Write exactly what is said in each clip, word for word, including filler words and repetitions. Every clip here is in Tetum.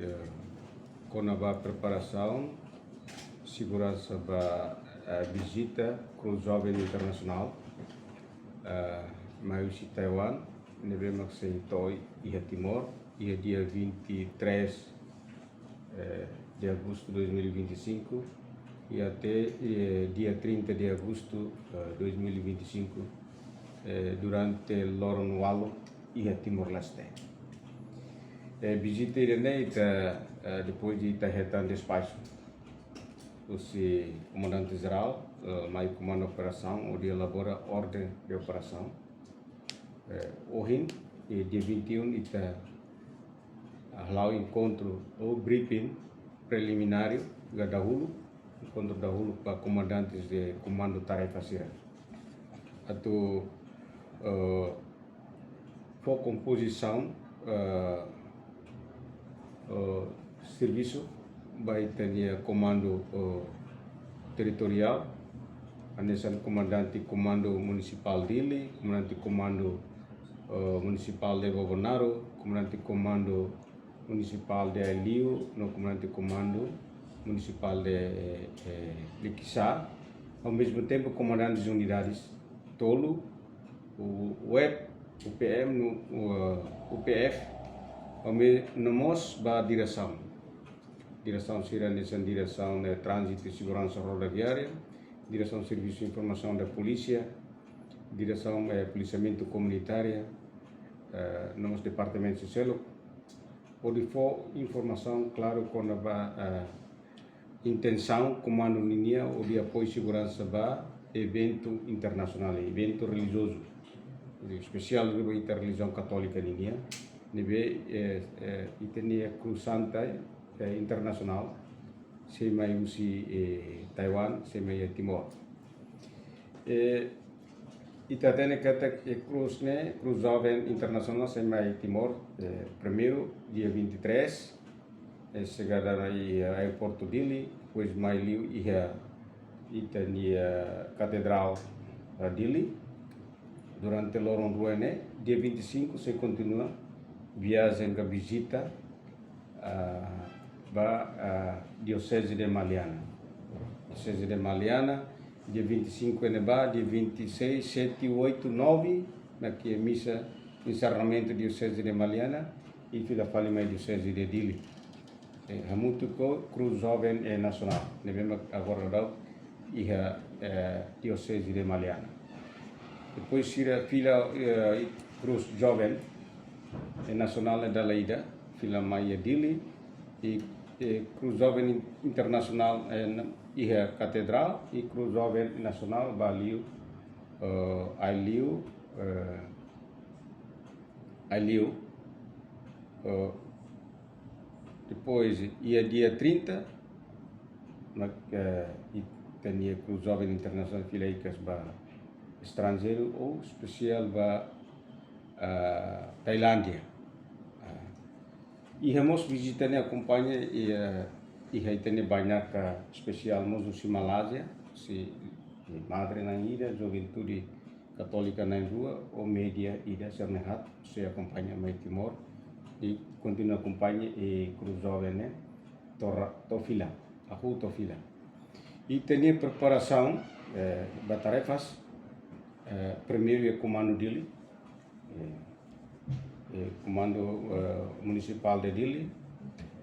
Eh, kona-ba preparasaun seguransa ba, eh, vizita Cruz Jovem Internasionál, eh, mai husi Taiwan, ne'ebé mak sei to'o iha Timor, iha dia vinte e três, eh, de agosto de dois mil e vinte e cinco, i até, eh, dia trinta de agosto, eh, dois mil e vinte e cinco, eh, durante loron ualu iha Timor-Leste. Eh, vizita ida-ne'e ita, eh, depois de ita hetan despaxu husi Komandante Jerál, eh, mai komandu operasaun, hodi elabora orden de operasaun. Eh, ohin, eh, dia vinte e um, ita hala'o enkontru ou briefing prelimináriu, ka dahuluk, enkontru dahuluk ba komandantes de komandu tarefa sira. Atu, eh, fó kompozisaun, eh, eh, servisu ba ita-nia komandu, eh, territoriál, hanesan komandante komandu munisipál Dili, komandante komandu, eh, munisipál de Bobonaro, komandante komandu munisipál de Aileu, no komandante komandu munisipál de, eh, eh, Liquiçá. Ao mesmo tempo, komandantes de unidades tolu, o, o E P, o P M, no, o, o P F, ao me-, no mós ba diresaun. Diresaun sira hanesan diresaun, eh, tránzitu i seguransa rodoviária, diresaun servisu informasaun da polísia, diresaun, eh, polisiamentu komunitária, eh, no mós departamentu seluk, hodi fó informasaun klaru kona-ba, eh, intensaun komandu ninian hodi apoiu seguransa ba eventu internasionál, eventu relijiozu, espesiál ba ita relijiaun katólika ninian, ne'ebé, eh, eh, ita-nia Cruz Santa, eh, internasionál, sei mai husi, eh, Taiwan, sei mai iha Timor. Eh, ita hatene katak, eh, Cruz ne'e, Cruz Jovem Internasionál sei mai Timor, eh, primeiru, dia vinte e três, eh, xegada iha aeroportu Dili, depois mai liu iha ita-nia katedrál, eh, Dili. Durante loron rua ne'e, dia vinte e cinco sei kontinua viajen ka vizita, ah, ba, ah, Dioseze de Maliana. Dioseze de Maliana, dia vinte e cinco ne'ebá, dia vinte e seis, sete, oito, nove, mak iha misa enserramentu Dioseze de Maliana, i fila fali mai Dioseze de Dili. Eh, hamutuk ho Cruz Jovem, eh, Nasionál, ne'ebé mak agora daudaun iha, eh, Dioseze de Maliana. Depois sira fila, eh, Cruz Jovem, eh, Nasionál ne'e dala ida, fila mai iha Dili, i, eh, Cruz Jovem In-, Internasionál, eh, na-, iha katedrál, i Cruz Jovem Nasionál ba liu, eh, Aileu, eh, Aileu, eh, depois iha dia trinta, mak, eh, ita-nia Cruz Jovem Internasionál fila hikas ba estranjeiru ou espesiál ba, ah, Tailándia. Ah, iha mós vizita ne'e akompaña iha, iha ita-nia bainaka espesiál mós husi Malázia, husi madre na'in ida, juventude katólika na'in rua, ho média ida, sira na'in haat, sei akompaña mai Timor, i kontinua akompaña, i Cruz Jovem ne'e to'o ra-, to'o fila, hahú to'o fila. Ita-nia preparasaun, eh, ba tarefas, eh, primeiru iha komandu Dili, eh, eh, komandu, eh, munisipál de Dili,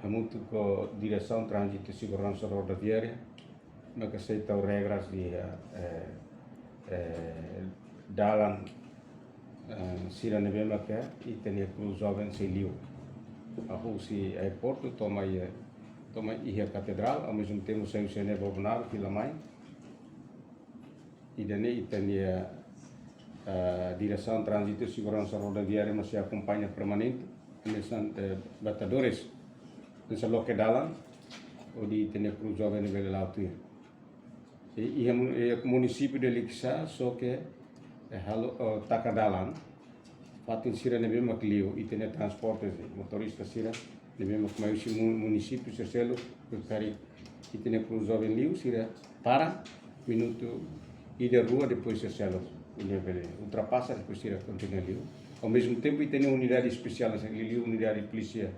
hamutuk ho Diresaun Tránzitu i Seguransa Rodoviária, maka sei tau regras de, eh, eh, dalan, eh, sira ne'ebé maka ita-nia Cruz Jovem sei liu. Hahú husi aeroportu to'o mai, eh, to'o mai iha katedrál, ao mesmo tempo sai husi ne'e Bobonaro, fila mai. Ida-ne'e ita-nia, eh, Diresaun Tránzitu i Seguransa Rodoviária mós sei akompaña permanente, hanesan, eh, batadores, hanesan loke dalan, hodi ita-nia Cruz Jovem bele la'o tuir. I, iha mun-, iha munisípiu de Liquiçá, só ke, eh, halo, eh, taka dalan, fatin sira ne'ebé mak liu, ita-nia transporte, motorista sira ne'ebé mak mai husi mu-, munisípiu sira seluk, prefere ita-nia Cruz Jovem liu, sira para, minutu ida rua, depois sira seluk, ita bele ultrapasa, depois sira kontinua liu. Ao mesmo tempo, ita-nia unidade espesiál, hanesan liuliu unidade polísia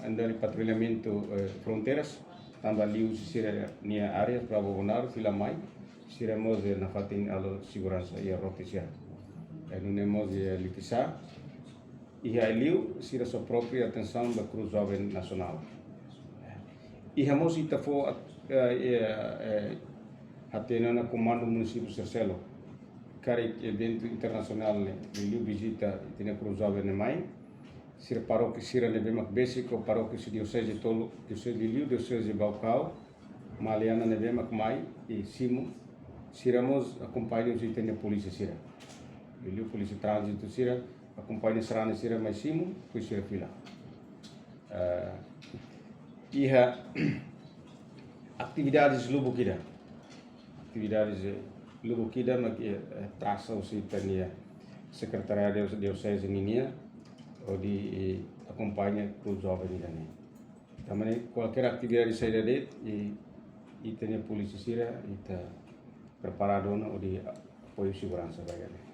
Anda di patrullamentu, eh, fronteiras, tanba liu husi sira-nia área, Bravo Bonaro, fila mai, sira mós, eh, nafatin halo seguransa iha rote sira. Eh, nune'e mós iha Liquiçá, iha liu, sira só própria atensaun ba Cruz Jovem Nacional. Iha mós ita fó, eh, eh, eh, hatene ona komandu munisípiu sira seluk. Karik eventu internasionál ne'e, liu vizita ita-nia Cruz Jovem ne'e mai, sira parókia sira ne'ebé mak besik ho parókia husi dioseze tolu, dioseze Dili, dioseze Baucau, Maliana ne'ebé mak mai i simu, sira mós akompaña husi ita-nia polísia sira. Liu polísia tránzitu sira akompaña sarani sira mai simu, depois sira fila. Eh, iha atividades lubuk ida. Atividades, eh, lubuk ida mak, eh, trasa husi ita-nia Sekretariadu Dioseze ninian, hodi, eh, akompaña Cruz Jovem ida-ne'e. Tanba ne'e kualkér atividade saida de'it, i, ita-nia polísia sira, ita preparadu ona hodi apoiu seguransa ba ida-ne'e.